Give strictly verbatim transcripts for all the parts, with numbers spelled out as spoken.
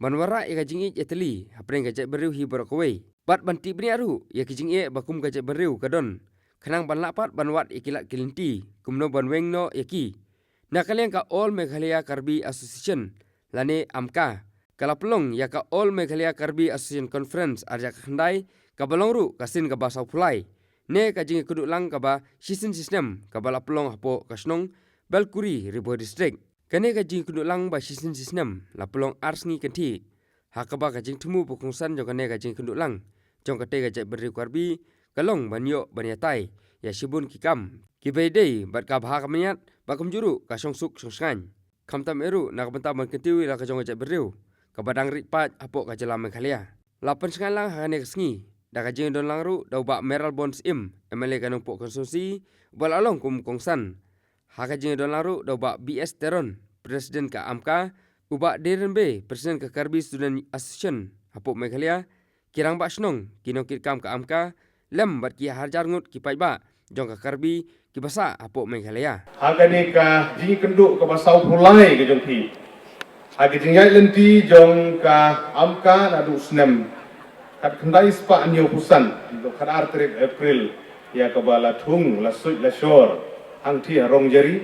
ban wanrah ïa ka jingïeit ïatylli hapdeng ka jaitbynriew hi baroh kawei, bad ban tip bniah ruh ïa ki jingeh ba kum ka jaitbynriew ka don, khnang ban lah pat ban wad ïa ki lad ki lynti kumno ban weng noh ïa ki. Na ka liang ka All Meghalaya Karbi Association lane AMKA ka la pynlong ïa ka All Meghalaya Karbi Association Conference ar hajar khyndai, kaba long ruh ka sien kaba sawphew lai ne ka jingïakynduh lang kaba shisien shisnem kaba la pynlong hapoh ka shnong Belkuri, Ri Bhoi District. Kane ka jingïakynduh lang ba shisien shisnem la pynlong ar sngi kynthih, ha kaba ka jingthmu ba kongsan jong kane ka jingïakynduh lang jong katei ka jaitbynriew Karbi ka long ban ïoh ban ïatai ïa shibun ki kam kiba ïadei bad ka bha ka miat bad kumjuh ruh ka shongsuk shongshngaiñ. Khamtam eh ruh na ka bynta ban kyntiew ïa la ka jong ka jaitbynriew kaba dang rit paid hapoh ka jylla Meghalaya. La pynshngaiñ lang ha kane ka sngi da ka jingdon lang ruh da u Bah Mayralborn Syiem, M L A ka Nongpoh Constituency, uba la long kum u kongsan. Ha ka jingdon lang ruh da u Bah B S Teron, President ka AMKA, u Bah Deiron Bay, President ka Karbi Student Association hapoh Meghalaya, ki rangbah shnong, ki nongkitkam ka AMKA, lem bad ki hajar ngut ki paidbah jong ka Karbi kiba sah hapoh Meghalaya. Ha kane ka jingïakynduh kaba sawphew lai ka jong phi, ha ka jingïaid lynti jong ka AMKA naduh snem khatkhyndai spah hynñiewphew san, khatar tarik April, ïa kaba la thung la suid la shor hangthie ha Rong Jari.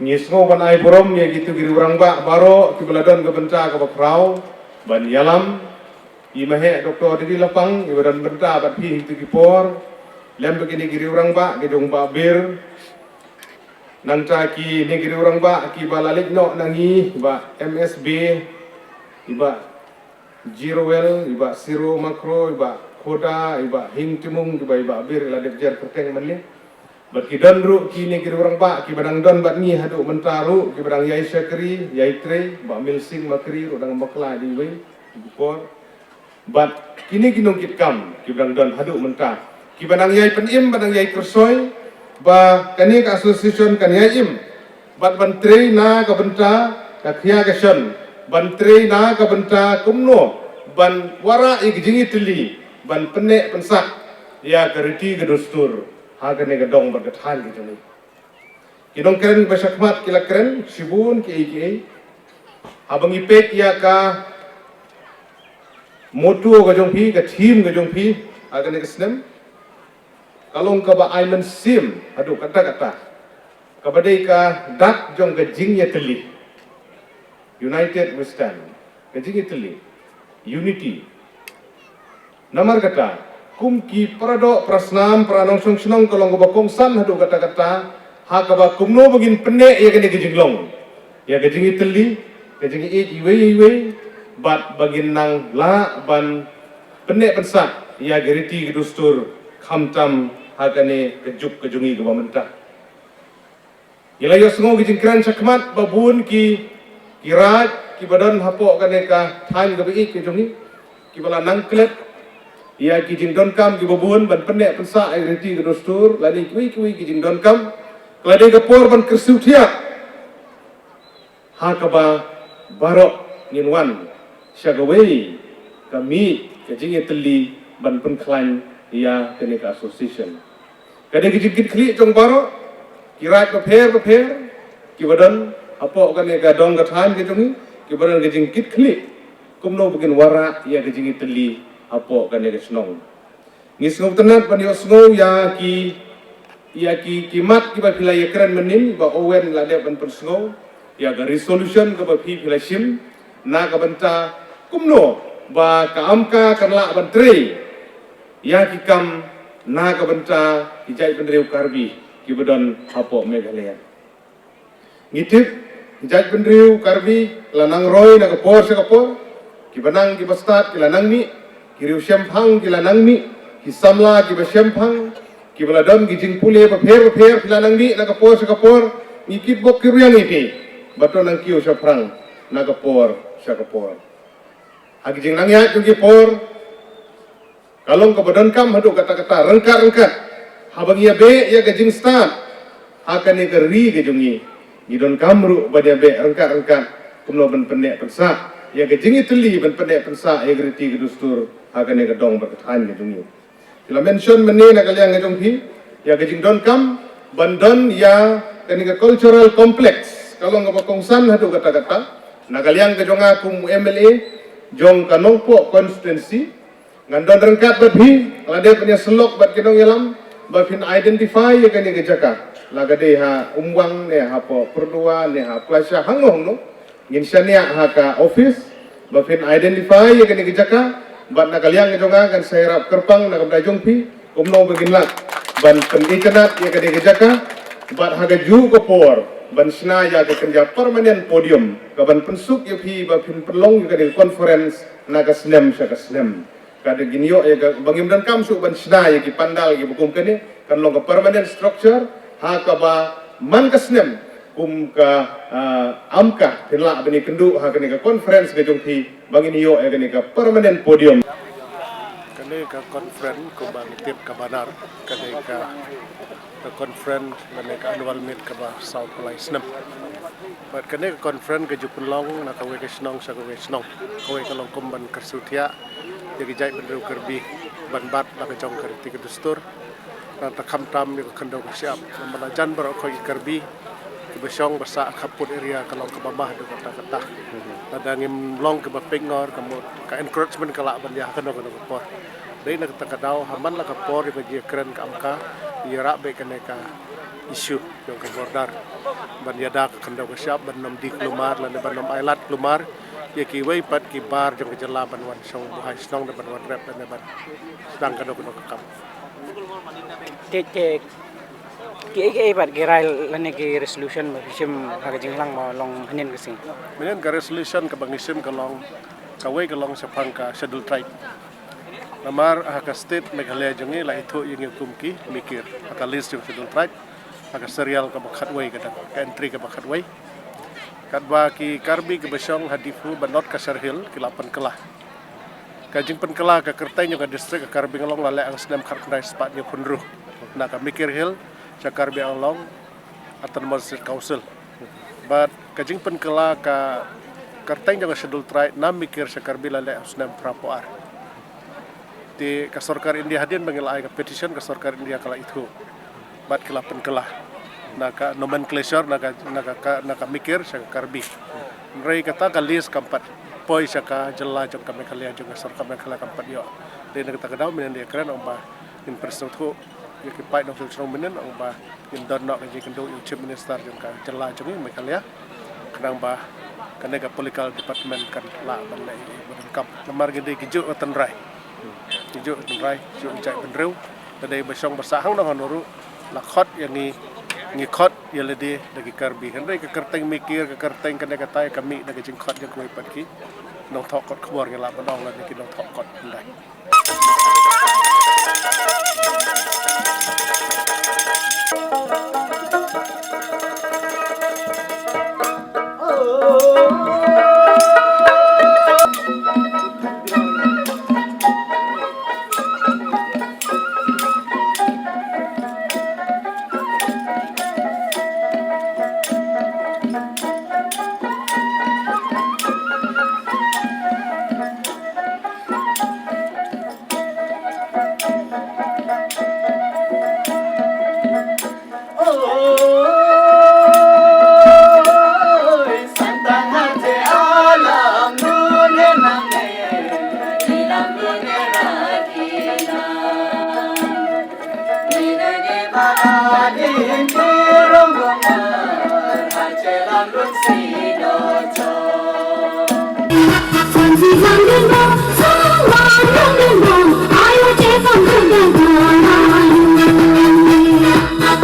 Ngi sngew ban ai burom ïa kito ki riew rangbah baroh kiba la don ka bynta kaba khraw ban ïalam. I Maheh Doktor Didi Lapang iba don bynta bad phi ha kito ki por, lem bad kine ki riew rangbah ki jong Bah Bir. Nangta kine ki riew rangbah kiba la leit noh na ngi, i Bah M S B, i Bah Jiroel, i Bah Siro Makro, i Bah Khoda, i Bah Hing Timung, kiba i Bah Bir i la dep jer kyrteng mynne. Bad ki don ruh kine ki riew rangbah kiba dang don bad ngi haduh mynta ruh, kiba dang ïai shakri ïai trei, Bah Milsing Makri ruh dang bakla dei wei ki por. Bad kine ki nongkitkam kiba dang don haduh mynta, kiba dang ïai pynim, ba dang ïai kyrsoi ba kane ka association kan ïai im bad ban trei na ka bynta ka khia ka shon, ban trei na ka bynta kumno ban wanrah ïa ka jingïatylli, ban pynneh pynsah ïa ka riti ka dustur ha kane ka dong bad ka thaiñ ka jong ngi. Ki nongkren ba shakhmat ki la kren shibun kiei kiei. Haba ngi peit ïa ka motto ka jong phi, ka theme ka jong phi ha kane ka snem, ka long kaba ai mynsiem haduh katta katta, kaba dei ka dak jong ka jingïatylli. United we stand. Ka jingïatylli, unity. Namar kata, kum ki paradoh parasnam, para nongshong shnong, ka long kaba kongsan haduh katta katta ha kaba kumno ba ngin pynneh ïa kane ka jinglong, ïa ka jingïatylli, ka jingïeit iwei iwei, bad ba ngin nang lah ban pynneh pynsah ïa ka riti ka dustur, khamtam ha kane ka juk ka jong ngi kaba mynta. Ngi la ïohsngew ki jingkren shakhmat ba bun ki, ki raid kiba don hapoh kane ka thaiñ kaba ïeit ka jong ngi, kiba la nang klet ïa ki jingdonkam kiba bun ban pynneh pynsah ïa ka riti ka dustur, lane kiwei kiwei ki jingdonkam. Ka la dei ka por ban kyrsiew thiah ha kaba baroh ngin wan sha kawei ka miej ka jingïatylli ban pynkhlaiñ ïa kane ka association. Ka dei ka jingkitkhlieh jong baroh ki raid bapher bapher kiba don hapoh kane ka dong ka thaiñ ka jong ngi, kiba don ka jingkitkhlieh kumno ba kin wanrah ïa ka jingïatylli hapoh kane ka shnong. Ngi sngewtynnat ban ïohsngew ïa ki, ïa ki, ki mat kiba phi la ïakren mynnin, ba Owen la dep ban pynsngew ïa ka resolution kaba phi, phi la shim na ka bynta kumno ba ka AMKA kan lah ban trei ïa ki kam na ka bynta ki jaitbynriew Karbi kiba don hapoh Meghalaya. Ngi tip, ki jaitbynriew Karbi la nang roi na ka por sha ka por, kiba nang kiba stad ki la nang mih, ki riew shemphang ki la nang mih, ki samla kiba shemphang, kiba la don ki jingpule bapher bapher ki la nang mih na ka por sha ka por. Ngi kitbok ki rwiang ïa phi ba to nang kiew shaphrang na ka por sha ka por. Ha ki jingnang ïaid jong ki por, ka long kaba donkam haduh katta katta, ryngkat ryngkat, haba ngi ïabeh ïa ka jingstad ha kane ka ri ka jong ngi, ngi donkam ruh ban ïabeh ryngkat ryngkat kumno ban pynneh pynsah ïa ka jingïatylli, ban pynneh pynsah ïa ka riti ka dustur ha kane ka dong bad ka thaiñ ka jong ngi. Ki la mention mynne na ka liang ka jong phi ïa ka jingdonkam ban don ïa kane ka cultural complex, ka long kaba kongsan haduh katta katta. Na ka liang ka jong nga kum u M L A jong ka Nongpoh constituency, ngan don ryngkat bad phi, la dep ban ïa sylok bad ki nongïalam ba phin identify ïa kane ka jaka, la ka dei ha Umwang ne hapoh Pyrduwa ne ha Plasha, hangno hangno. Ngin shaniah ha ka office ba phin identify ïa kane ka jaka, bad na ka liang ka jong nga ngan sa ïarap kyrpang na ka bynta jong phi kumno ba ngin lah ban pynitynnad ïa kane ka jaka, bad ha kajuh ka por ban shna ïa ka kynja permanent podium kaban pynsuk ïa phi ba phin pynlong ïa kane ka conference na ka snem sha ka snem. Ka dei ngin ïoh ïa ka, ba ngim donkam shuh ban shna ïa ki pandal kiba kum kane, kan long ka permanent structure, ha kaba man ka snem kum ka, ah, AMCA phin lah ban ïakynduh ha kane ka conference ka jong phi ba ngin ïoh ïa kane ka permanent podium. Kane ka conference kumba ngi tip ka banner, kane ka, ka conference lane ka annual meet kaba saw phew lai snem. Bad kane ka conference ka ju pynlong na kawei ka shnong sha kawei ka shnong. Kawei ka long kum ban kyrsiew thiah ïa ki jaitbynriew Karbi ban bat la ka jong ka riti ka dustur, nangta khamtam ïa ka khyndew ka shyiap. Namar la jan baroh khoit ki Karbi kiba shong ba sah ha khappud area ka long kaba mah haduh katta katta. Lada ngim long kiba peit ngor, ka mut ka encroachment ka lah ban ïa ha kano kano ka por. Dei na kata ka daw, ha man la ka por ïa ka jingkren ka AMCA, ïarap beit kane ka issue jong ka border ban ïada ka khyndew ka shyiap, ban ym die kulmar lane ban ym ailad kulmar ïa kiwei pat ki bar jong ka jylla ban wan shong buhai shnong ne ban wan rep lane ban sdang kano kano ka kam. Te, te, kiei kiei pat ki rai lane ki resolution ba phi shim ha ka jingïalang ba long hynnin ka sngi? Mynnin ka resolution kaba ngi shim ka long, kawei ka long shaphang ka Scheduled Tribe. Namar ha ka state Meghalaya jong ngi la ithuh ïa ngi kum ki Mikir ha ka list jong Scheduled Tribe, ha ka serial kaba khatwei, ka dang ka entry kaba khatwei. Katba ki Karbi kiba shong ha Diphu bad North Cachar Hill ki la pynkylla. Ka jingpynkylla ka kyrteng jong ka district ka Karbi Anglong la leh ha u snem khatkhyndai spah hynñiewphew hynriew, na ka Mikir Hill sha Karbi Anglong Autonomous District Council. Bad ka jingpynkylla ka kyrteng jong ka Scheduled Tribe na Mikir sha Karbi la leh ha u snem phraphew ar. Te ka sorkar India, hadien ba ngi la ai ka petition, ka sorkar India ka la ithuh bad ki la pynkylla na ka nomenclature, na ka, na ka, ka, na ka Mikir sha ka Karbi. Hynrei kata ka list kam pat poi sha ka jylla jong ka Meghalaya, jong ka sorkar Meghalaya kam pat ïoh. Dei na kata ka daw mynnin da ïakren ong ba ngin pynsngewthuh ïa ki paid nongshong shnong mynnin, ong ba ngin don noh ka jingkynduh ïa u Chief Minister jong ka jylla jong ngi Meghalaya, khnang ba kane ka political department kan lah ban leh ïa ba donkam. Namar ngi dei kijuh ki tynrai, kijuh ki tynrai, kijuh ki jaitbynriew. Lada dei ba shong ba sah hangno hangno ruh, la khot ïa ngi, ngi khot ïa lade da ki Karbi. Hynrei ka kyrteng Mikir, ka kyrteng kane katai, ka mih da ka jingkhot jong kiwei pat ki nongthoh kot khubor, ngi lah ban ong lane ki nongthoh kot hyndai.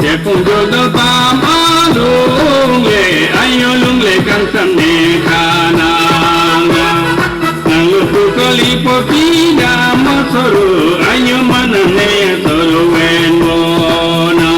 Tepung dodol pam alung le, ayo lung le kan tam ne kananga. Nang lupu kali popi da motoru, ayo mana ne toru wen bona.